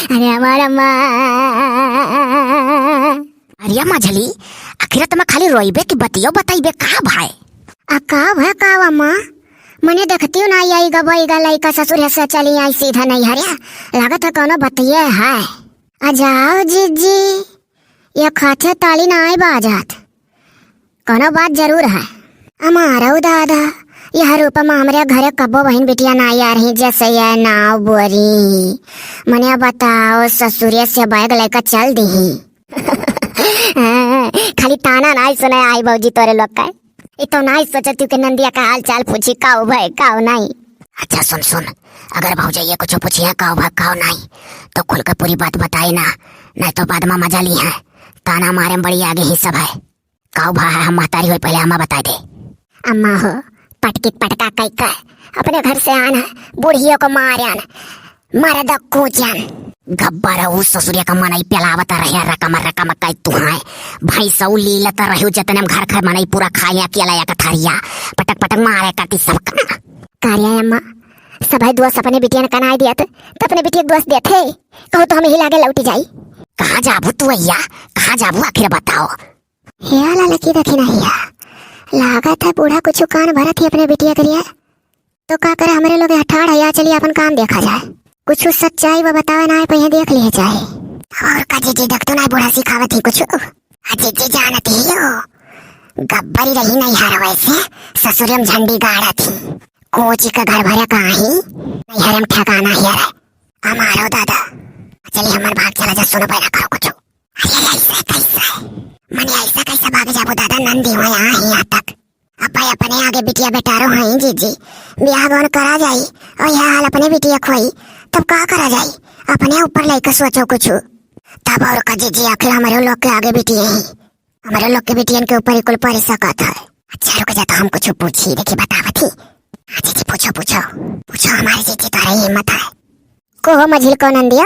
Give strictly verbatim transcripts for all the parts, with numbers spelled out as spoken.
अरे हमार अम्मा। अरे मझली, आखिर तुम खाली रोइबे कि बतियो बताइबे का भाई? आ का भा का अम्मा? मने देखतियो ना आई गबई गा लइका ससुर से चली आई सीधा नैहरे। लागत है कोनो बतिये है। आ जाओ जीजी, ये खाथे ताली ना आई बाजत। कोनो बात जरूर है। हमारो दादा, यह रूपमा हमरे घरे कब्बो बहिन बिटिया ना आ रही, जैसे ये नाव बोरी। मने बताओ, ससुरे से बैग लेकर चल दी। खाली ताना ना सुने आई भौजी तोरे लोग का। ई तो नाई सोचत हूँ कि नंदिया का हाल चाल पूछी, काऊ भय, काऊ नाई। अच्छा सुन, सुन, अगर भौजैया कुछ पूछिया, काऊ भय, काऊ नाई, तो खुल के पूरी बात बताई ना, नहीं तो बाद में मजा ली है। ताना मारे में बड़ी आगे ही सब है। काऊ भय है, हम महतारी होई, पहले हमा बताई दे। अम्मा हो, पटकी पटका कई का अपने घर से आन है, बुढ़ियों को मारे आन, मारे द कूचन। गब्बर उ ससुरिया का मनई पेलावत रहे, रकम रकम कई तुहाय। भैंसऊ लीलत रहू, जतने में घर घर मनई पूरा खाया, अकेला एक थरिया। पटक पटक मारे काटी सबका। कार्या अम्मा, सबै दोष अपने बिटियन का नाई दियत, तो अपने बिटिया के दोष देत है। कहो तो हम ही लागे लौटी जाई। कहाँ जाबू तू अइया, कहाँ जाबू आखिर बताओ? हे आला लकी देखी नहीं है, लागत है बूढ़ा कुछ कान भरत ही अपने बिटिया के लिए। तो का करे, हमरे लोग यहाँ ठाड़ है, या चलिए अपन काम देखा जाए। कुछ सच्चाई वो बतावे ना है, पहिले देख लिए जाए। और का जीजी, देख तो ना बूढ़ा सिखावत ही कुछ। आ जीजी जानत ही हो, गब्बरी रही नहीं हर वैसे, ससुरे में झंडी गाड़त ही। कोची का घर भरे का ही, नहीं हरम ठिकाना ही रे। हमारो दादा, चलिए हमर भाग चला जा, सुनो पैदा करो कुछ। अरे ऐसे कैसे? मने ऐसे कैसे भाग जाबो दादा, नंदी हो यहाँ ही यहाँ तक। अब भाई अपने आगे बिटिया बेटारो हैं जीजी, ब्याह गौन करा जाई और यह हाल अपने बिटिया खोई, तब का करा जाई? अपने ऊपर लेके सोचो कुछ। तब और का जीजी, आखिर हमारे लोग के आगे बिटिया ही, हमारे लोग के बिटियन के ऊपर ही कुल परी सकत है। अच्छा रुक जा, तो हम कुछ पूछी, देखी बतावत ही। हाँ जीजी, पूछो, पूछो, पूछो, हमारे जीजी तो रही हिम्मत है। को हो मझिल को नंदिया,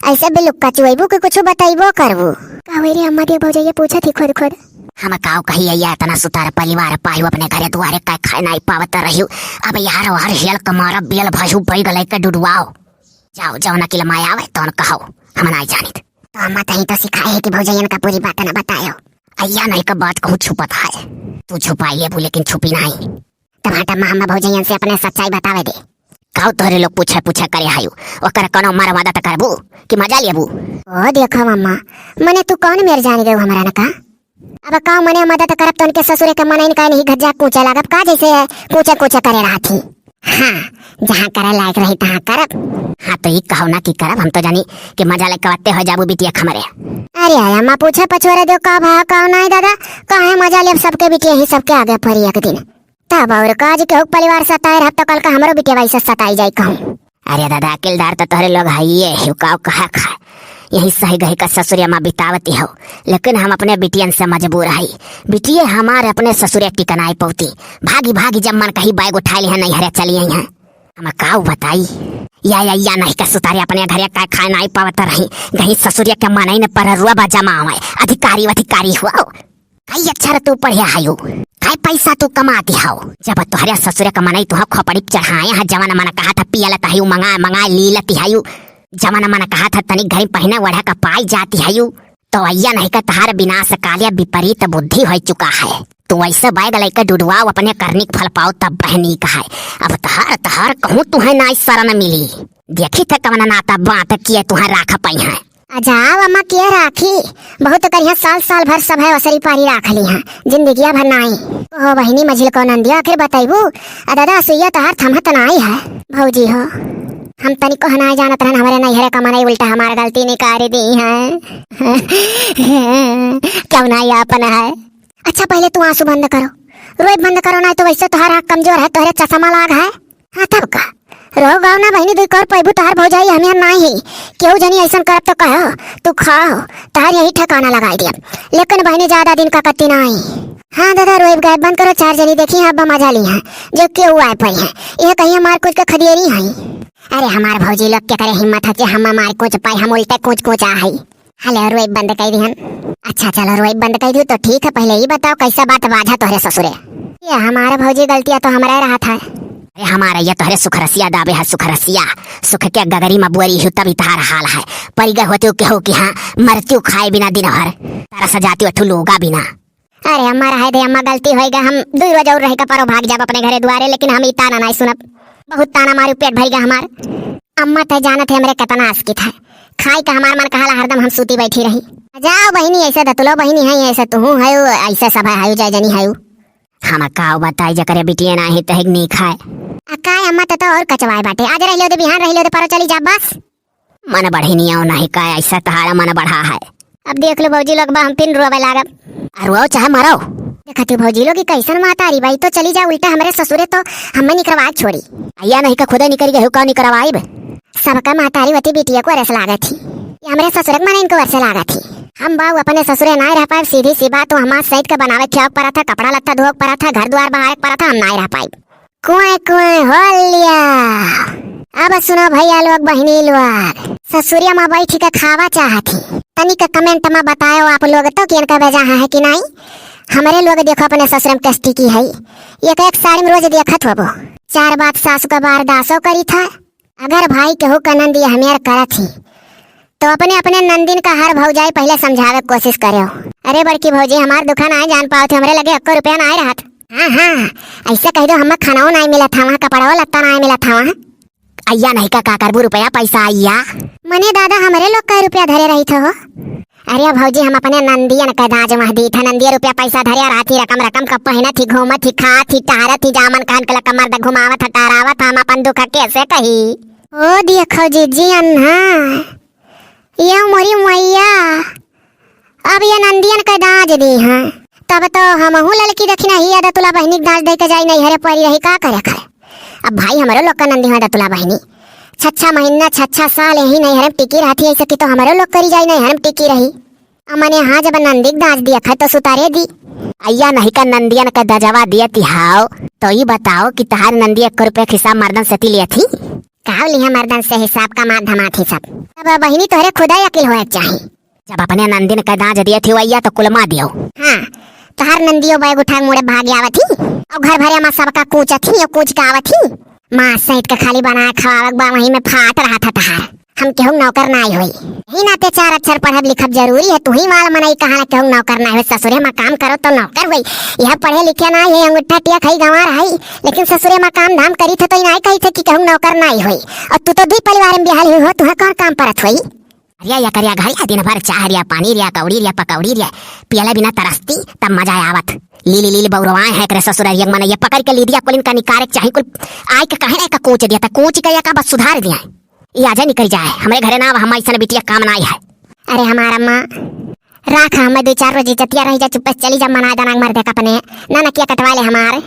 ऐसे भी लुक्का चुआइबू कि कुछ बताइबो करबू? का होई रे अम्मा, दे भौजैया पूछत ही खुद खुद। हम काऊ कही अइया, इतना सुतार परिवार पायु अपने घरे दुआरे का खाए नाई पावत रहियो। अब यार हर हियल कमारा बियल भजू बई गले के डुडुआओ। जाओ, जाओ ना किलमाया आवे, तौन कहो, हम नाई जानित। तो अम्मा तही तो सिखाए है कि भौजैयन का पूरी बात ना बतायो। अइया नहीं का बात कहूँ छुपत है, तू छुपाई लेबू लेकिन छुपी नहीं। तब हट अम्मा, हम भौजैयन से अपने सच्चाई बतावे दे। काऊ तोहरे लोग पूछे पूछे करे हायु, ओकर कोनो मर मदद करबू कि मजा लेबू? ओ देखो अम्मा, मने तू कौन मेर जान गयो हमरा न का? अब काऊ मने मदद करब तो उनके ससुरे के मनइन का नहीं गज्जा कूचे लागब का, जैसे कूचे कूचे करे रहा थी। हाँ, जहाँ करे लायक रही तहाँ करब। हाँ तो ई कहो ना कि करब, हम तो जानी कि मजा लेके वत्ते हो जाबू बिटिया हमरे। अरे अम्मा पूछे पछोरे दो का भा का नहीं दादा, काहे मजा लेब, सबके बिटिया ही सबके आगे परी एक दिन। तब और काज केहू परिवार सताए रहब तो कल का हमरो बिटिया वैसे सताई जाई कहूँ। अरे दादा, अकिलदार तो तोहरे लोग हइये हो, काऊ कहा खा। यही सही गही का ससुरिया माँ बितावती हो, लेकिन हम अपने बिटियन से मजबूर हई। बिटिये हमारे अपने ससुरे टिकनाई पौती। भागी भागी जब मन कही बैग उठाई ली है, नहीं हरे चली आई हैं। हम काऊ बताई, या, या, या नहीं का सुतारे अपने घरे का खाए नाई पावत रही। गही ससुरिया के मनई न पर रुआ बा जमावे, अधिकारी अधिकारी हुआ। काई अक्षर तू पढ़े हायो, काई पैसा तू कमाती हाउ? जब तोहरे ससुरे का मनई तुहा खोपड़ी पे चढ़ाए हा, जवन मन कहा था पिया लेता हायो, मंगा मंगा ली लेती हायो, जवन मन कहा था तनी घरी पहिने ओढ़े का पाई जाती हायो, तो अइया नहीं का तहार विनाश काले विपरीत बुद्धि हो चुका है। तू ऐसे बैग लेके डुडुआओ, अपने करनी के फल पाओ, तब बहनी का है। अब तहार तहार कहूँ तुहे नाई शरण मिली। देखी थे कवन नाता बात किए तुहे राख पाई है। आ जाओ अम्मा, के राखी? बहुत करिया साल, साल भर सब है ओसरी पारी राख ली हैं, जिंदगिया भर नाई। ओहो बहिनी मझिल को नंदिया, आखिर बतैबू? आ दादा, असुइया तहार थमत नाई है। भौजी हो, हम तनिको हनाई जानत रहन, हमरे नैहरे का मनई उल्टा हमार गलती निकाल दी है। क्यों नाई आपन है? अच्छा, पहले तू आंसू बंद करो, रोए बंद करो, नाई तो वैसे तोहार आँख कमजोर है, तोहरे चश्मा लाग है। हाँ, तब का? रो गाओ ना बहिनी, दुई कौर पैबू, तोहार भौजाई हमें नाई ही। केहू जनी ऐसन करब तो कहो, तू खाओ, तोहार यही ठिकाना लगाई दिया। लेकिन बहिनी, ज्यादा दिन का कत्ती नाई। हाँ दादा, रोएब गायब बंद करो, चार जनी देखी हैं, अब मजा ली हैं, जो केहू आए पड़ी हैं, यह कहीं मार कूच के खदेरी हैं। अरे हमार भौजी लोग के करे हिम्मत है कि हम मार कूच पाए, हम उल्टे कूच कूच आ है। हेलो, रोएब बंद कर दिहन। अच्छा, चलो, रोएब बंद कर दियो तो ठीक है। पहले ई बताओ, कैसा बात बाझा तोहरे ससुरे? ये हमारा भौजी, गलतिया तो हमारा रहा था। अरे हमार अइया तोहरे सुखरसिया दाबे है, सुखरसिया। सुख के गगरी मा बोरी हू तब इतहार हाल है। परि गए होते केहू कि हाँ, मरती खाए बिना दिन भर। तरस जाती हो ठू लोगा बिना। अरे अम्मा, रहे दे अम्मा, गलती होइगा, हम दुइ रोज और रह के परो भाग जाब अपने घरे दुआरे, लेकिन हम ई ताना नाई सुनब। बहुत ताना मारी, पेट भरिगा हमार। अम्मा, तै जानत है हमरे केतना आसकित है, खाए का हमार मन कहाला हरदम हम सूती बैठी रही। जाओ बहिनी, ऐसे दतुलो बहिनी है, ऐसे तुहू है, ऐसे सब है, जय जनी है। हम काव बताई, जकरे बिटिया नाही तहिक नीक है। आ काय अम्मा, त तो और कचवाए बाटे, आज रह लो दे, बिहान रह लो दे, परो चली जा बस। मन बढ़ी नहीं आओ, नहीं का ऐसा तहारा मन बढ़ा है। अब देख लो भौजी लोग बा, हम फिर रोवे लागब। आ रोओ चाहे मरो। देखती भौजी लोग, ई कैसन महतारी बा, ई तो चली जा उल्टा हमरे ससुरे तो हमें निकरवा छोड़ी। अइया नहीं का खुदे निकरी गए हो, का निकरवाइब? सबका महतारी वती बिटिया को रस लागत ही, ये हमरे ससुरे के मनइन को रस लागत ही। हम बाऊ अपने ससुरे नाई रह पाइब, सीधी सी बात, तो हमार सहित के बनावे खियावे के परत है, कपड़ा लत्ता धोवे के परत है, घर द्वार बहारे के परत है, हम नाई रह पाइब। कुएं कुएं हो लिया। अब सुनो भैया लोग, बहिनी लोग, ससुरिया मा बैठी के खावा चाहत ही, तनिक comment मा बतायो आप लोग तो कि इनका बेजा है कि नाई। हमरे लोग देखो अपने ससुर में कष्टी की है, एक एक साड़ी में रोज देखत होबो, चार बात सासु का बारदासो करी था। अगर भाई केहू का नंदी हमेर करत ही, तो अपने, अपने नंदिन का हर भौजाई पहिले समझावे के कोशिश करेउ। अरे बड़की भौजी, हमार दुखा नाई जान पावत ही, हमरे लगे एक्को रुपया नाई रहत। हाँ, हाँ, ऐसे कह दो, हमें खानाओ नाई मिलत था वहाँ, कपड़ाओ लत्ता नाई मिलत था वहाँ। अइया नहीं का, का करबू रुपया पैसा अइया? मने दादा, हमरे लोग का रुपया धरे रही थो हो। अरे भौजी, हम अपने नंदियन के दाज मह दी था, नंदिया रुपया पैसा धरे रहत ही, रकम रकम का पहनत ही, घूमत ही, खात ही, टहरत ही, जामन कहन के लकमर द घुमावत ह, टहरावत ह, हम अपन दुख कैसे कही? ओ देखो जीजी अन्हा, ये मोरी मैया, अब ये नंदियन के दाज दी हैं, तब तो हमहू ललकी दखिना ही अदा तुला बहिनी के दाज दे के जाई, नैहरे परी रही, का करे करे। अब भाई हमरो लोग का नंदी हुआ दतुला बहिनी, छच्छा महीना, छच्छा साल यही नैहर में टिकी रहती है, ऐसे कि तो हमरो लोग करी जाई नैहर में टिकी रही। अमने हाँ, जब नंदी के दाज दिया था तो सुतारे दी। अइया नहीं का नंदियन का दजवा दिया तिहाओ, तो ई बताओ कि तहार नंदी एक रुपया के हिसाब मर्दन से ती लिया थी? काव लिहा मर्दन से हिसाब का मार धमा थी सब। अब बहिनी तोहरे खुदा अकिल होए के चाही। जब अपने नंदिन के दाज दिए थी वैया तो कुलमा दियो। हाँ, तोहार नंदियो बैग उठा के मुड़े भाग आवत ही, और घर भरे मा सबका कूचत ही, और कूच के आवत ही। माँ सहित के खाली बनाए खवावक बा, वहीं में फाट रहा था तहार। हम केहू नौकर नाई होई। यही नाते चार अक्षर पढ़ब लिखब जरूरी है, तू ही वाल मनई कहाँ केहू नौकर नाई होई। ससुरे मा काम करो तो नौकर होई। यह पढ़े लिखे नाई है, अंगूठा टिया खाई गंवार है, लेकिन ससुरे मा काम धाम करी थे तो ही नाई कही थे कि केहू नौकर नाई होई। और तू तो दुई परिवार में बिहाल हुई हो, तुहा कौन काम परत होई? अरे या करिया घरिया दिन भर चाह रिया, पानी रिया, कौड़ी रिया, पकौड़ी रिया, पियला बिना तरसती, तब मजा आवत। लीली लीली बौरवाए है एकरे ससुर, एक मन ये पकड़ के लीदिया कुल इनका निकारे के चाही, कुल आय के कहे ना का कोच दिया था, कोच के या का बस सुधार दिया। ये आजा निकल जाए, हमरे घरे ना, हम ऐसा बिटिया काम ना आई है। अरे हमार अम्मा, राख हमें दो चार रोज इज्जतिया रह जा, चुप से चली जा, मना दनांग मर दे अपने, ना नकिया कटवा ले हमार।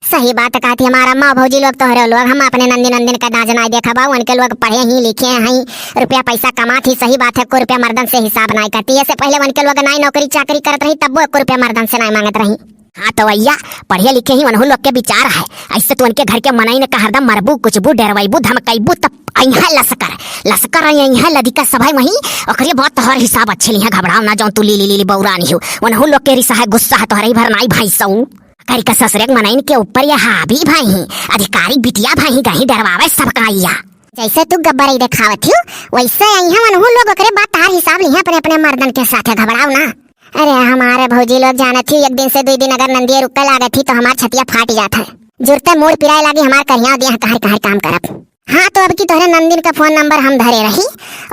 सही बात कहती हमार अम्मा, भौजी लोग तोहरे लोग, हम अपने नंदी नंदिन का दाज नाई देखा बा, उनके लोग पढ़े ही लिखे हैं, रुपया पैसा कमात ही, सही बात है, को रुपया मर्दन से हिसाब नाई करती। ऐसे पहले उनके लोग नाई नौकरी चाकरी करत रही, तब वो एको रुपया मर्दन से नाई मांगत रही। हाँ तो भैया, पढ़े लिखे ही उन्हों लोग के विचार है, ऐसे तो उनके घर के मनई ने का हरदम मरबू, कुचबू, डरवैबू, धमकैबू, तब अइहा लसकर, लसकर अइहा लदिका सभा वहीं, ओकरे बाद तोहर हिसाब अच्छे लिहा, घबराओ ना, जौन तू लीली लीली बौरानी हो, उन्हों लोग के रिसा है, गुस्सा है, तोहरे ही भर नाई भाई सऊ। करी का ससुरे के मनइन के ऊपर ये हावी भाई ही, अधिकारी बिटिया भाई ही, गही डरवावे सबका अइया। जैसे तू गब्बरई देखावत हियो, वैसे अइहा उन्हों लोग ओकरे बाद तहार हिसाब लिहा अपने अपने मर्दन के साथ, घबराओ ना। अरे हमारे भौजी लोग जानत ही, एक दिन से दुई दिन अगर नंदिया रुके लागत ही तो हमार छतिया फाट जात है। जुरते मूड़ पिराए लागी, हमार करिया दिया कहर कहर काम करब। हाँ, तो अब की तोहरे नंदिन का फोन नंबर हम धरे रही,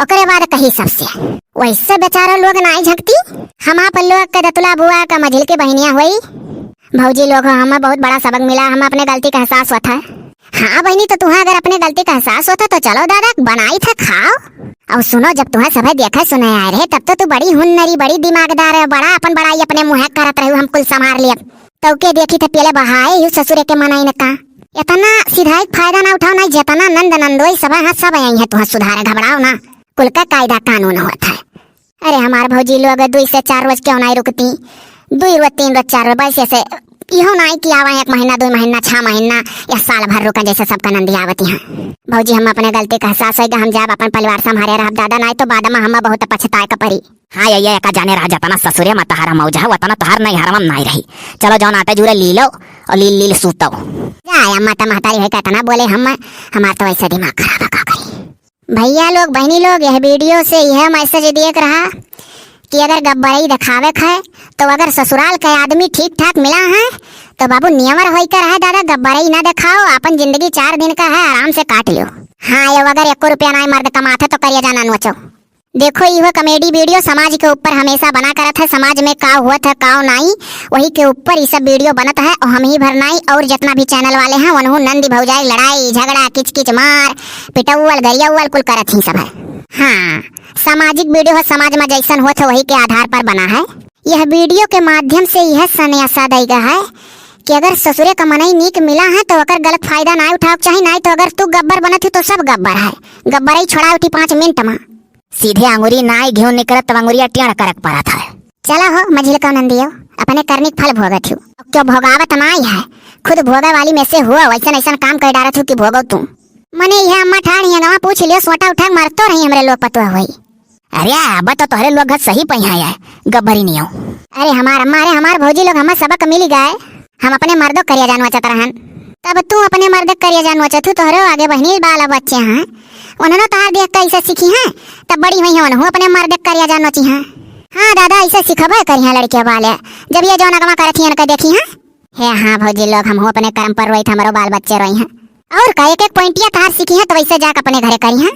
ओकरे बाद कही सबसे। वैसे बेचारा लोग नाई झंकती, हम आप लोग के दतुला बुआ का मझिल के बहिनिया होई। भौजी लोग, हमें बहुत बड़ा सबक मिला, हम अपने गलती का एहसास होत है। हाँ बहिनी, तो तुहा अगर अपने गलती का एहसास होत है तो चलो दादा बनाई था खाओ। और सुनो, जब तुहा सभे देखा सुने आए रहे तब तो तू बड़ी हुन्नरी, बड़ी दिमागदार है, बड़ा अपन बड़ाई अपने मुँह करत रहे, हम कुल संभार लिया। तो के देखी थे पियले बहाए यू ससुरे के मनई न का। इतना सिधाई फायदा ना उठाओ ना, जितना नंद नंदोई सब है, सब यही है, तुहा सुधारे, घबराओ ना, कुल का कायदा कानून होत है। अरे हमार भौजी लोग दुई से चार रोज क्यों नहीं रुकती, दुई रोज तीन रोज चार रोज बस ऐसे इहो नाई कि आवा एक महीना, दुइ महीना, छह महीना या साल भर रुका, जैसे सबका नंदी आवती हैं। भौजी, हम अपने गलती का एहसास होइगा, हम जाब अपन परिवार संभारे रहब दादा, नाई तो बाद में हम बहुत पछताए का परी। हाँ, ये, ये का जाने रहा, जतना ससुरे में तहार मौज है, वतना तहार नैहर में नाई रही। चलो, जौन आटे जुरे ली लो और लील लील सूतो। जा, अम्मा त महतारी है, कितना बोले हम, हमार तो वैसे दिमाग खराब है, का करी। भैया लोग, बहनी लोग, यह video से यह message दिए के रहा कि अगर गब्बरई दिखावे के है, तो अगर ससुराल के आदमी ठीक ठाक मिला है, तो बाबू नियमर होई के रहे दादा, गब्बरई ना दिखाओ, अपन जिंदगी चार दिन का है, आराम से काट लियो। हाँ, ये अगर एको रुपया ना मर्द कमाते तो करिया जाना नोचो। देखो, इहो comedy video समाज के ऊपर हमेशा बना करत है, समाज में का हुआ था, का नाई, वही के ऊपर ई सब video बनत है। और हम ही भर नाई, और जितना भी channel वाले हैं, उन्हों नंदी भौजाई लड़ाई, झगड़ा, किचकिच, मार, पिटौवल, गरियौवल कुल करत ही सब है। हाँ, सामाजिक video है, समाज में जैसन होत है, वही के आधार पर बना है। यह video के माध्यम से यह संदेशा दैगा है कि अगर ससुरे का मनई नीक मिला है, तो ओकर गलत फायदा ना उठावे के चाही, नाई तो अगर तू गब्बर बनत ही, तो सब गब्बर है। गब्बरई छोड़ा उठी पाँच मिनट में। सीधे अंगुरी नाई घिउ निकरत, तब अंगुरिया टेढ़ करक परत है। चला हो, मझिलका नंदियो, अपने करनी के फल भोगत हूँ। अब क्यों भोगावत नाई है, खुद भोगे वाली में से हो, वैसन ऐसन काम कर डारत हूँ कि भोगो तू। मने यह अम्मा ठाड़ हियाँ गवा पूछ लियो, सोटा उठा के मारतो रही हमरे लोग पतुआ हुई। अरे, अब तो तोहरे लोग घर सही पइहाँ है, गब्बरी नियो। अरे हमार अम्मा, अरे हमार भौजी लोग, हमें सबक मिली गए। हम अपने मर्दो करिया जान नोचत रहन। तब तू अपने मर्द करिया जान नोचत हू, तोहरो आगे बहनी बाल बच्चे हैं, उन्होंने तोहार देख के ऐसे सीखी हैं, तब बड़ी हुई हैं, उन्हों अपने मर्द करिया जान नोची हैं। हाँ दादा, ऐसे सिखबे करी हैं लड़किया बाले, जब ये जौन अगवा करत ही इनके देखी हैं। हे हाँ भौजी लोग, हमहू अपने कर्म पर रोई, हमरो बाल बच्चे रोई हैं। और का एक एक पॉइंटिया तोहार सीखी हैं, तो वैसे जाके अपने घरे करी हैं।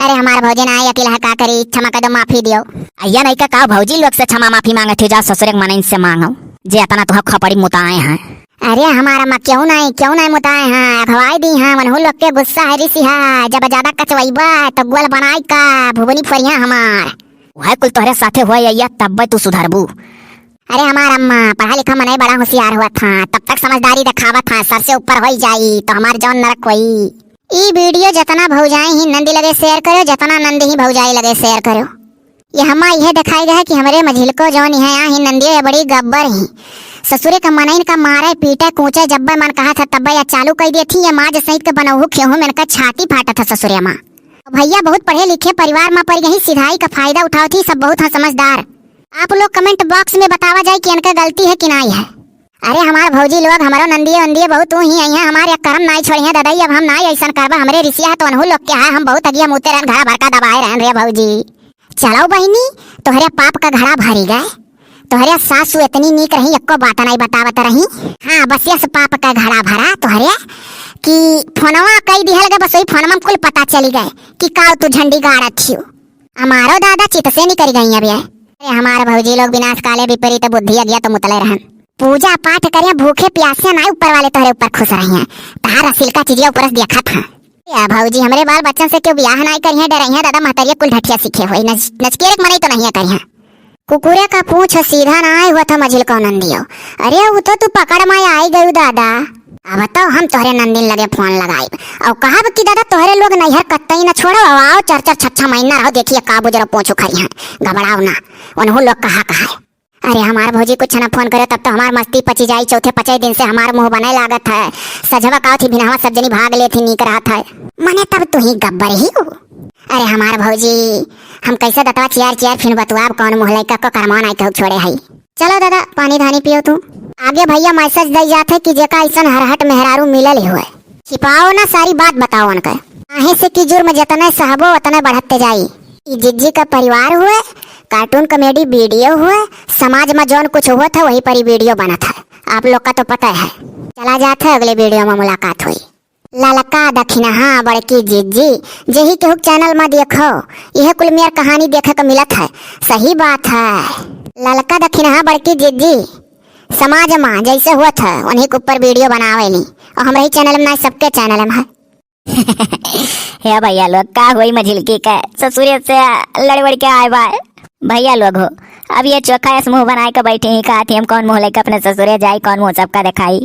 अरे हमार भौजी ना आई अकेला है, का करी, क्षमा कर दो, माफी दियो। अइया नहीं का, का भौजी लोग से क्षमा माफी मांगत हो, जा ससुरे के मनइन से मांगो, जे इतना तुहा खपड़ी मुताए हैं। अरे हमार अम्मा, क्यों नहीं, क्यों नहीं मुताए हैं, अघवाई दी हैं, मनहू लोग के गुस्सा है, रिसी है, जब ज्यादा कचवैबा तो गोल बनाई का भुबनी फरिया हमार। वह कुल तोहरे साथे हुआ अइया, तब तू सुधरबू। अरे हमार अम्मा, पढ़ा लिखा मनई बड़ा होशियार हुआ था, तब तक समझदारी दिखावा था, सर से ऊपर होई जाई तो हमार जौन नरक होई। ई video जतना भौजाई ही नंदी लगे share करो, जतना नंद ही भौजाई लगे share करो। ये हमा यह दिखाई गया है कि हमरे मझिलको जौन है, यहाँ ही नंदियो ये बड़ी गब्बर ही। ससुरे का मनइन का मारे, पीटे, कूचे, जब्बे मन कहा था तब्बे या चालू कर दिए थी, ये माँ जसैत के बनौहू खेहू में इनका छाती फाटा था ससुरे माँ। भैया बहुत पढ़े लिखे परिवार में पड़ गई, सिधाई का फायदा उठाओ थी, सब बहुत हैं समझदार। आप लोग comment box में बतावा जाए कि इनका गलती है कि नाई है। अरे हमार भौजी लोग, हमरो नंदिये उंदिये बहुत तू ही आई हैं, हमार एक करम नाई छोड़ी हैं ददई, अब हम नाई ऐसन करबा, हमरे रिसिया है तो उनहू लोग के है, हम बहुत अगिया मुते रहन, घड़ा भरका दबाए रहन रे भौजी। चलो बहिनी, तोहरे पाप का घड़ा भरी गए, तोहरे सासू इतनी नीक रही, एको बात नाई बतावत रही। हाँ, बस यस पाप का घड़ा भरा तोहरे कि फोनवा कई दिहल गए, बस वही फोनवा में कुल पता चली गए कि काव तू झंडी गाड़त थियो। हमारो दादा चित से निकल गई अब ये। अरे हमार भौजी लोग विनाश काले विपरीत बुद्धि अगिया तो मुतले रहन। पूजा पाठ करिया, भूखे प्यासे नाई ऊपर वाले तोहरे ऊपर खुश रही हैं। तहार रसीलका चीजिया ऊपर से देखत हैं। या भौजी, हमरे बाल बच्चन से क्यों बियाह नाई करिया, डरइया दादा महतरिया कुल ढठिया सीखे होई, नच-, नचकिया रे मनई तो नहीं करिया। कुकुरे का पूछ सीधा नाई हुआ था मझिलको नंदियो। अरे वो तो तू पकड़ में आई गयू दादा। अब तो हम तोहरे नंदिन लगे फोन लगाइब और कहब कि दादा तोहरे लोग नैहर कत्तई न छोड़ो, आओ चार चार छह छह महीना रहो, देखिए का बुजरो पूछ उखरी हैं, घबराओ ना, उनहू लोग कहा कहा है। अरे हमार भौजी कुछ ना फोन करे, तब तो हमार मस्ती पची जाई। चौथे पचे दिन से हमार मुंह बने लागत है। सझवा का थी भिनहवा सब जनी भाग ले थी, नीक रहत है। मने तब तू ही गब्बर ही हो। अरे हमार भौजी, हम कैसे दतवा चियार चियार फिन बतुआब कौन मुँह लइका को करमवा नाई कहू छोड़े हई। चलो दादा, पानी धानी पियो तू। आगे भैया message दई जात है कि जेका ऐसन हरहट मेहरारू मिलल ही हुए। छिपाओ ना, सारी बात बताओ उनके। काहे से कि जुर्म जतने सहबो उतने बढ़ते जाई। ई जिज्जी का परिवार हुए, cartoon comedy video हुए, समाज में जौन कुछ हुआ था वही पर ई video बनत है, आप लोग का तो पता है। चला जात है, अगले video में मुलाकात हुई। ललका दखिनहा बड़की जिज्जी, जेही केहू के channel में देखो, इहे कुल मेर कहानी देखे के मिलत है। सही बात है, ललका दखिनहा बड़की जिज्जी, समाज में जैसे होत है उन्हीं के ऊपर video बनावे ली, और हमरे ही channel में ना, सबके channel में है। हे भैया लोग, का हुई मझिलकी के ससुरे से लड़ बड़ के आए बा। भैया लोग हो, अब ये चोखा ऐस मुंह बनाए के बैठे ही, का थी हम कौन मुंह लेके अपने ससुरे जाई, कौन मुंह सबका दिखाई।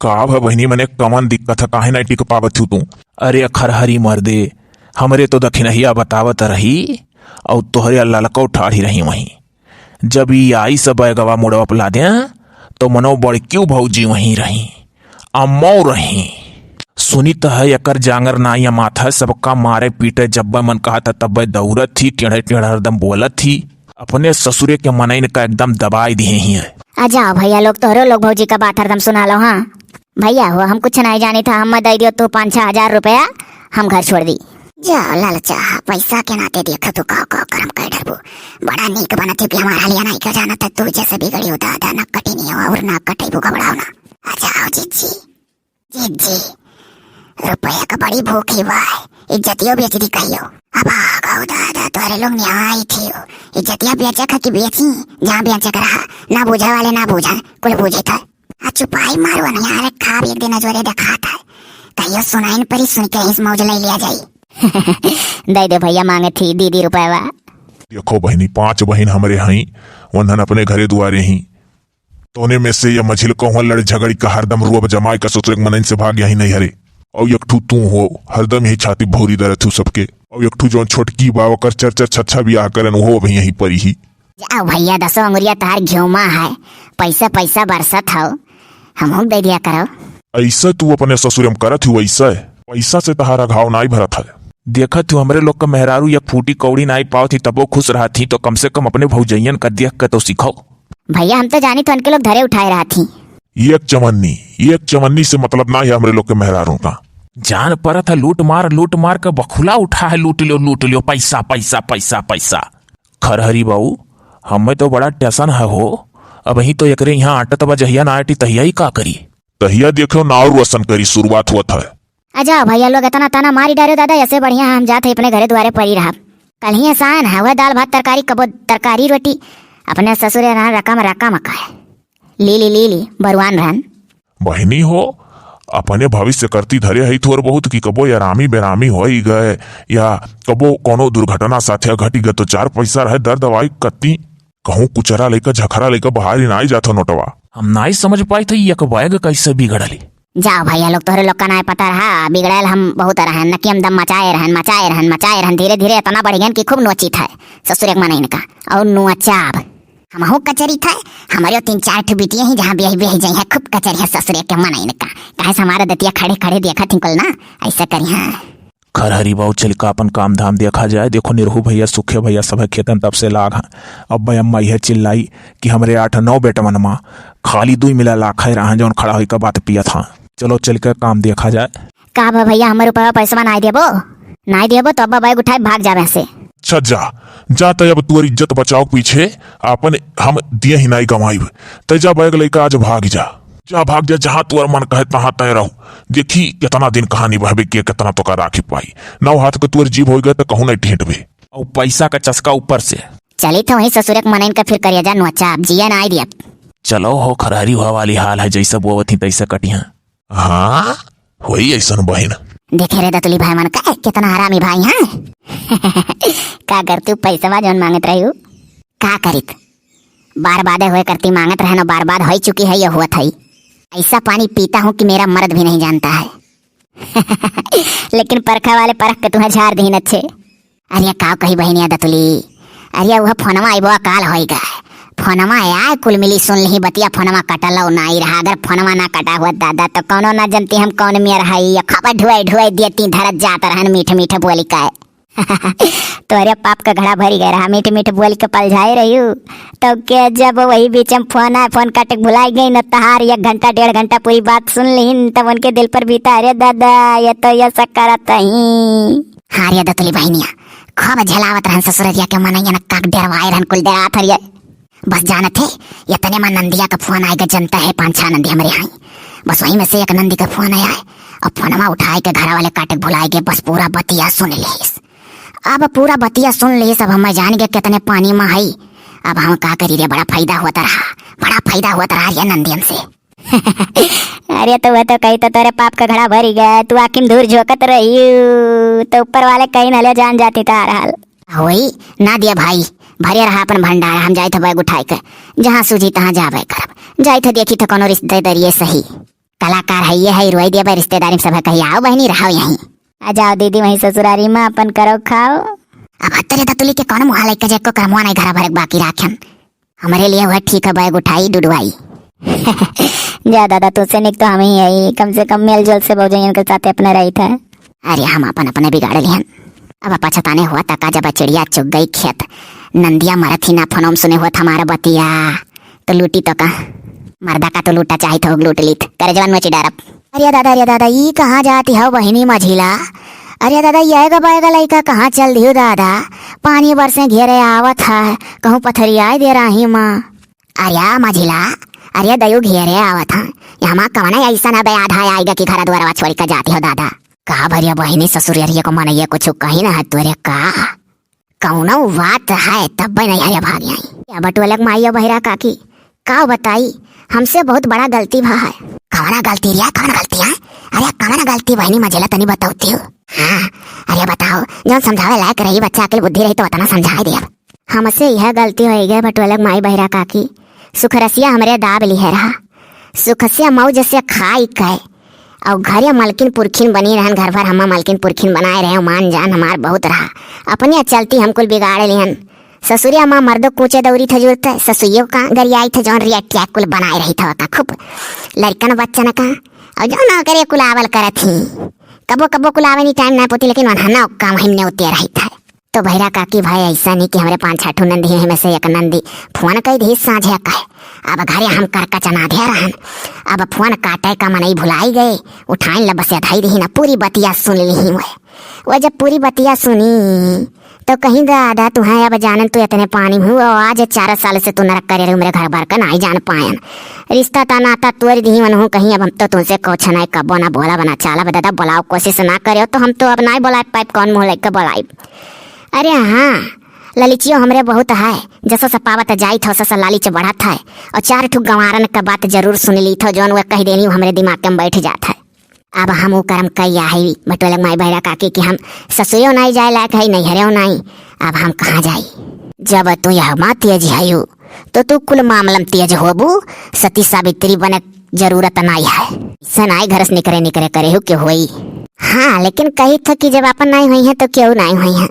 का भा बहिनी, मने कवन दिक्कत है, काहे नहीं टिक पावत हूँ तू? अरे खरहरी मर्दे, हमरे तो दखिनहिया बतावत रही और तोहरे ललको ठाढ़ी रही वहीं। जब ई आई सब बैगवा मुड़वा पला दे, तो मनो बड़कियो भौजी वहीं रही, अम्मौ रही। सुनी त है, एकर जांगर नाई अमात है, सबका मारे पीटे, जब्बे मन कहत है तब्बे दौड़त ही, टेढ़े टेढ़े हरदम बोलत ही। अपने ससुरे के मनइन का एकदम दबाई दिहे ही है। आ जाओ भैया लोग, तोहरो लोग भौजी का बात हरदम सुना लो। हाँ भैया हो, हम कुछ नहीं जानी था, हम दे दियो तू पाँच छह हजार रुपया, हम घर छोड़ दी। जा लालचा, पैसा के नाते देखा तू का का करम कर डरबू। बड़ा नीक बनत है कि हमारा लिया नहीं का जाना था, तू जैसे बिगड़ी हो दादा, न कटी नहीं हो और ना कटेबू, घबराओ ना। आ जाओ जीजी, जीजी, रुपया का बड़ी भूखी बा, इज्जतियो बेच दी कहियो। अब आ गओ दादा, तोहरे लोग न्याय थियो, इज्जतिया बेचे खा कि बेची, जहाँ बेचे के रहा, ना बूझे वाले ना बूझे, कुल बूझे था। आ चुपाई मारो ना यार, खाब एक दिन अजोरे देखात है। कहियो सुनाइन परी, सुन के इस मौज ले लिया जाई। दे दे भैया, मांगे थी दीदी रुपयवा। देखो बहिनी, पांच बहिन हमरे हईं, वंदन अपने घरे दुआरे ही। तोने में से ये मझिल कहूँ लड़ झगड़ी का हरदम रोब जमाए का ससुरे के मनइन से भाग यही नहीं हरे। और एक ठू तू हो, हरदम यही छाती भौरी दरत हूँ सबके। और एक ठू जौन छोटकी बा, ओकर चर चर छच्छा बियाह करन, वो अभी यहीं परी ही। जाओ भैया, दसों अंगुरिया तहार घिउमा है, पैसा पैसा बरसत हौ, हमहू के दे दिया करो। ऐसा तू अपने ससुरे में करत ही, वैसा पैसा से तहारा घाव नाई भरत है। देखत हूँ हमरे लोग का मेहरारू एक फूटी कौड़ी नाई पावत ही, तबो खुश रहत ही, तो कम से कम अपने भौजैयन का देख के तो सीखो। भैया, हम तो जानी तो उनके लोग धरे उठाए रहत ही। एक चमन्नी, एक चमन्नी से मतलब ना है हमरे लोग के मेहरारू का। जान परत है लूट मार, लूट मार के बखुला उठा है, लूट लियो, लूट लियो, पैसा, पैसा, पैसा, पैसा। खरहरी बाऊ, हमें तो बड़ा टेंशन है हो। अबहीं तो एकरे यहाँ आटत बा, जहिया ना आटी तहिया ही का करी? तहिया देखो ना और वसन करी, शुरुआत होत है। आ जाओ भैया लोग, इतना ताना मारी डारे दादा, ऐसे बढ़िया है हम जात है अपने घरे दुआरे परी रहब। कल ही एहसान है, वह दाल भात तरकारी, कबो तरकारी रोटी, अपने ससुरे ना रकम रकम का है। ली ली ली ली, बरुआन रहन। बहिनी हो, अपने भविष्य करती धरे है थोर बहुत कि कबो आरामी बेरामी होई गए या कबो कोनो दुर्घटना साथे घटी गए तो चार पैसा रहे दर दवाई कत्ती। कहूँ कुचरा लेकर झखरा लेकर बाहर ही नाई जात हो नोटवा। हम नाई समझ पाई थे ये बैग कैसे बिगड़ली। जाओ भैया लोग, तोहरे लोग का नाय पता रहा, बिगड़ैल हम बहुत रहन, नकियम दम मचाए रहन, मचाए रहन, मचाए रहन, धीरे धीरे इतना बढ़ गयन कि खूब नोचित है ससुरे के मनइन का। और नोचाब, हमहू कचरी था, हमारे तीन चार ठो बिटिया ही जहाँ ब्याही ब्याही जाई है, खूब कचरी है ससुरे के मनइन का। काहे से हमारे दतिया खड़े खड़े देखा थी कुल ना, ऐसा करी हाँ। खरहरी बाऊ चल का अपन काम धाम देखा जाए। देखो निरहू भैया, सुखे भैया सब खेतन तब से लाग हैं। अब अम्मा यह चिल्लाई कि हमरे आठ नौ बेटवन मा खाली दुई मिला लाख है रहा जौन खड़ा होई का बात पिया था। चलो चल के काम देखा जाए। का बा भैया, हमर रुपया पैसवा नाय देबो? नाय देबो तो अब बैग उठाए भाग जावे से। अच्छा जा, जा तै अब तोर इज्जत बचाओ के पीछे आपन हम दिए ही नाई गवाइब। तै जा बैग लेकर आज भाग जा। जा भाग जा, जहाँ तोर मन कहे तहाँ तय रहो। देखी कितना दिन कहानी बहबे के, कितना तो का राखी पाई। नौ हाथ के तोर जीव हो गए तो कहूँ नहीं टेंटबे। और पैसा का चस्का ऊपर से। चली तो वहीं ससुरे के मनइन का फिर करिया जा नोचा, अब जिया ना आई दिया। चलो हो खरहरी हुआ वाली हाल है, जैसे बोवत ही तैसे कटिया। हाँ, होई ऐसन बहिन। देखे रे दतुली भाई मन का, कितना हरामी भाई हैं। का करती पैसवा जौन मांगत रही हूँ, का करित? बार बादे होए करती मांगत रहन, बार बाद होई चुकी है, ये हुआ था ही। ऐसा पानी पीता हूँ कि मेरा मर्द भी नहीं जानता है। लेकिन परखा वाले परख के तुम्हें झाड़ दीन अच्छे। अरे का कही बहिनिया दतुली, अरे वह फोनवा आइबो काल होई गए। फोनवा आय कुल मिली सुन लिही बतिया, फोनवा कटल नाई रहा। अगर फोनवा ना कटा हुआ दादा तो कौनो ना जनती हम कौन मेर हई, ये खबर ढुआई ढुआई देती धरत जात रहन मीठ मीठ बोली का। तोरे पाप का घड़ा भरी गए रहा, मीठ मीठ बोल के पलझाए रही हूँ। तो के जब वही बीच में फोन आए, फोन काटे के भुलाई गई न तहार, एक घंटा डेढ़ घंटा पूरी बात सुन लीन, तब उनके दिल पर बीता, अरे दादा ये तो ये सब करत ही। हाँ रे दतुली बहिनिया, खूब झेलावत रहन ससुररिया के मनैया न काक डेरवाए रहन, कुल डेरात हरिये। बस जानत है, इतने में नंदिया का फोन आएगा, जनता है पाँच छह नंदी हमरे हैं। बस वही में से एक नंदी का फोन आया है, अब फोनवा उठाए के घर वाले काटे के भुलाए गए, बस पूरा बतिया सुन लेस। अब पूरा बतिया सुन लेस, अब हम जान गए कितने पानी में है। अब हम का करी रे, बड़ा फायदा होता रहा, बड़ा फायदा होता रहा ये नंदियन से। अरे तो वह तो कही तो तेरे पाप का घड़ा भरी गया, तू आखिम धूर झोंकत रही, तो ऊपर वाले कहीं न ले जान जाती तार हाल। होई ना दिया भाई, भरे रहा अपन भंडारा, हम जाए थे बैग उठाए के, जहाँ सूझी तहाँ जाबे करब। जाए थे देखी थे कोनो रिश्तेदारी ये सही। कलाकार है ये है, रोई दिया भाई रिश्तेदारी में सब है, कही आओ बहनी रहो यहीं। आ जाओ दीदी वहीं ससुरारी में अपन करो खाओ। अब हत्तरे दतुली के कौन मुहा लेके जे को करमवा नहीं घरा भरे के बाकी राखन। हमरे लिए वह ठीक है, बैग उठाई डुडवाई। जा दादा, तुझसे निक तो हम ही है, कम से कम मेल जोल से भौजइयन के साथे अपने रहित है। अरे हम अपन अपने बिगाड़ लिहन, अब पछताने होत का, जब चिड़िया चुग गई खेत। नंदिया मरत ही ना फोनों में सुने होत हमार बतिया, तो लूटी तो का, मर्दा का तो लूटा चाहित हो, लूट लीत, करे जवान मची डारब। अरे दादा, अरे दादा, ई कहाँ जाती हो बहिनी मझिला? अरे दादा, ये गा बाएगा लइका कहाँ चल दियो दादा? पानी बरसे घेरे आवत है, कहूँ पथरियाए दे रही माँ। अरे मझिला, अरे दयू घेरे आवत है, यहाँ कवना ऐसा ना बे आधा आएगा कि घर द्वारवा छोड़ के जाती हो दादा? का भरिया बहिनी ससुरिया को मनइया कुछ कही ना है तोरे का? कौनो बात है तब नहीं हरे भाग आई। या बटुअलक माई या बहिरा काकी, का बताई, हमसे बहुत बड़ा गलती भा है। कवना गलती रिया, कवना गलती है? अरे कवना गलती बहिनी मझिला तनी बताओ तियो। हाँ, अरे बताओ, जौन समझावे लायक रही बच्चा अकिल बुद्धि रही तो उतना समझाए दिया। हमसे यह गलती हो गई बटुअलक माई बहिरा काकी, सुखरसिया हमरे दाब लिहे रहा, सुखसिया मौज से खाई के और घरे मलकिन पुरखिन बनी रहन, घर भर हमा मलकिन पुरखिन बनाए रहे, मान जान हमार बहुत रहा। अपने चलती हम कुल बिगाड़ लिहन। ससुरिया माँ मर्दो कूचे दौरी थे जुड़ते, ससुइयो का गरियाई थे, जौन रिया ट्याक कुल बनाए रही था का खूब लड़कन बच्चन का। और जौन ना करे कुलावल करत ही, कबो कबो कुलावे नी टाइम ना पोती, लेकिन वनहना काम हमने उते रही था। तो भैरा काकी भाई ऐसा नहीं कि हमरे पाँच छह ठो नंदी हैं, में से एक नंदी फोन कई दी साँझे कहे, अब घरे हम करकच ना धे रहन। अब फोन काटे का मनई भुलाई गए, उठाइन ल बस धई रही ना, पूरी बतिया सुन ली हुए। वो जब पूरी बतिया सुनी तो कहीं दादा तुहें अब जानन तू इतने पानी में हूँ, और आज चार साल से तू नरक करे रहे मेरे घर भर का नाई जान पायन। रिश्ता ता नाता तोड़ दी वनहूँ कहीं, अब हम तो तुमसे कुछ नहीं कबो ना बोला बना चाला दादा, बोलाओ कोशिश ना करे तो हम तो अब नाई बोला पाइप, कौन मुँह लेके बोलाई। अरे हाँ, ललिचियो हमरे बहुत है, जसो से पावत जाइत हो, ससा लालिच बढ़त है। और चार ठो गंवारन का बात जरूर सुन ली थो, जौन वह कह देनी, वो हमरे दिमाग में बैठ जात है। अब हम वो कर्म कई आहे, बटोले माई बहरा काकी कि हम ससुरेओ नाई जाए लायक है, नैहरेओ नाई। अब हम कहाँ जाई? जब तू यह माँ तेज है, तो तू कुल मामलम तेज होबू, सती सावित्री बने जरूरत नाई है। से नाई घर से निकरे निकरे करे हो के होई। हाँ, लेकिन कही था कि जब अपन नाई होई है, तो क्यों नाई होई है?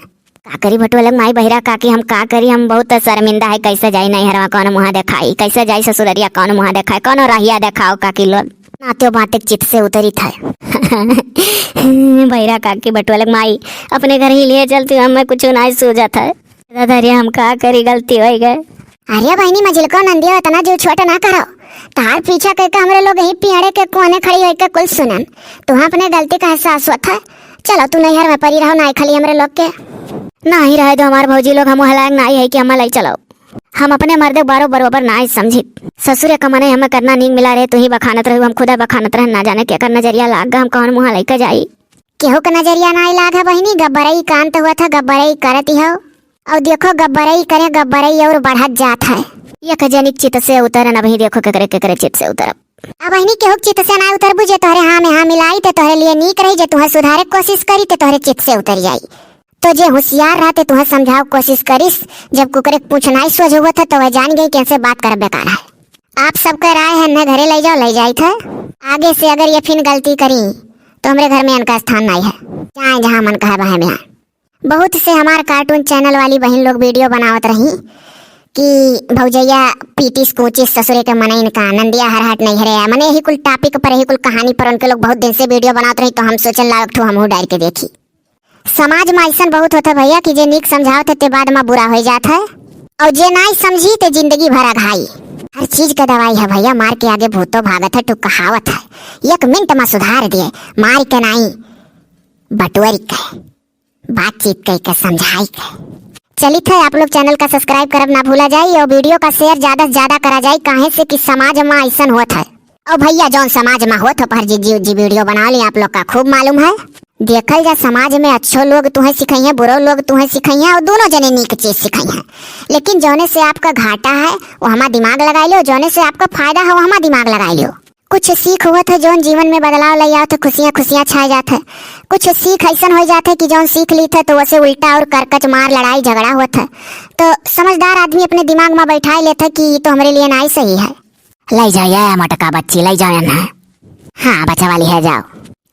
का करी बटुअलक माई बहिरा काकी, हम का करी, हम बहुत शर्मिंदा है। कैसे जाई नैहरवा कौन मुँह देखाई, कैसे जाई ससुररिया कौन मुँह देखाई, कौन रहिया देखाओ काकी लोग। नात्यो बातें चित से उतरी था। बहिरा काकी बटुअलक माई, अपने घर ही लिए चलती हूँ, हमें कुछ नहीं सूझत है। दादा रे, हम का करी, गलती हो गए। अरे बहिनी मझिलको नंदियो, इतना जो छोट ना करो। तार पीछा करके हमरे लोग यही पियाड़े के कोने खड़ी होके कुल सुनन। तुहाँ अपने गलती का एहसास होत है? चलो तू नैहर में परी रहो, नाई खाली हमरे लोग के। नाई रहे दो हमार भौजी लोग, हम वह लायक नाई है कि हम लाई चलो। हम अपने मर्दे बारो बरोबर नाई समझित। ससुरे का मने हमें करना नीक मिला रहे, तू ही बखानत रहू, हम खुदा बखानत रहन, ना जाने के कर नजरिया लाग गा, हम कौन मुँह लेके जाई। केहू का नजरिया नाई लाग है बहिनी, गब्बरई कान तो हुआ था, गब्बरई करती हो। और देखो गब्बरई करे, गब्बरई और बढ़त जात है। एक जनिक चित से उतरन, अबही देखो केकरे केकरे चित से उतरब। अब बहिनी केहू के चित से ना उतरबू, जे तोहरे हाँ में हाँ मिलाई ते तोहरे लिए नीक रही, जे तुहें सुधारे के कोशिश करी ते तोहरे चित से उतर जाई। तो जे होशियार रहते तुहें समझाओ कोशिश करिस, जब कुकरे के पूछ नाई सोझ हुआ था तो वह जान गई कैसे बात कर बेकार है। आप सबका राय है न घरे ले जाओ, ले जाई थे। आगे से अगर ये फिन गलती करी तो हमरे घर में इनका स्थान नाई है, जाए जहाँ मन कहे वहाँ में आए। बहुत से हमार cartoon channel वाली बहिन लोग video बनावत रही कि भौजैया पीटिस कूचिस ससुरे के मनइन का, नंदिया हरहट नैहरे आ, मने यही कुल topic पर, यही कुल कहानी पर उनके लोग बहुत दिन से video बनावत रही, तो हम सोचन लागत ठो हमहू डाल के देखी। समाज में ऐसन बहुत होत है भैया कि जे नीक समझावत है ते बाद में बुरा हो जात है, और जे नाई समझी ते जिंदगी भर अघाई। हर चीज का दवाई है भैया, मार के आगे भूतो भागत है, ठो कहावत है, एक मिनट में सुधार दिए, मार के नाई, बटोरी के। बातचीत कई के समझाई के। चलित है, आप लोग channel का subscribe करब ना भूला जाई और video का share ज्यादा से ज्यादा करा जाई, काहे से कि समाज में ऐसन होत है। और भैया, जौन समाज में होत हो पर जी, जी, जी video बना ली, आप लोग का खूब मालूम है। देखल जा, समाज में अच्छो लोग तुहें सिखाई हैं, बुरो लोग तुहें सिखाई हैं और दोनों जने नीक चीज सिखाई हैं। लेकिन जौने से आपका घाटा है, वो हमा दिमाग लगाई लो, जौने से आपका फायदा हो, वो हमा दिमाग लगाई लो। कुछ सीख होत है जौन जीवन में बदलाव ले आवत है, खुशियाँ खुशियाँ छा जात है। कुछ सीख ऐसन हो जात है कि जौन सीख लीत है तो वसे उल्टा और करकच मार लड़ाई झगड़ा होत है। तो समझदार आदमी अपने दिमाग में बैठाए लेत है कि ये तो हमरे लिए नाई सही है। ले जाओ ये मोटका बच्ची, ले जाओ इन्हें। हाँ, बचा वाली है, जाओ।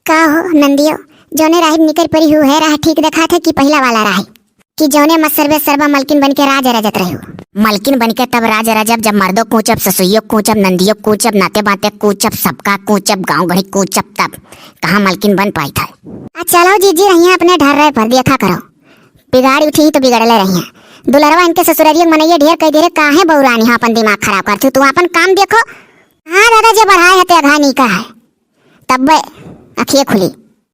का हो नंदियो, जौने राह निकर परी हूँ है राह ठीक देखात है कि पहिला वाला राह? कि जौने मत सरबे सरबा मलकिन बन के राज रजत रह्यो। मलकिन बन के तब राज रजब, जब मर्दो कूचब, ससुइयो कूचब, नंदियो कूचब, नाते बाते कूचब, सबका कूचब, गाँव गढ़ी कूचब, तब कहाँ मलकिन बन पाई था। आ चलो जीजी रहिया अपने ढर्रे पर, देखा करो, बिगाड़ी उठी तो बिगड़ले रहिया। दुलरवा इनके ससुररिया के मनइया ढेर कह दे रे, काहे बौरानी, हाँ, अपन दिमाग खराब करते हो, तू अपन काम देखो। हाँ दादा, जे बढ़ाए है ते अघानी का है, तब्बे अखिए खुली।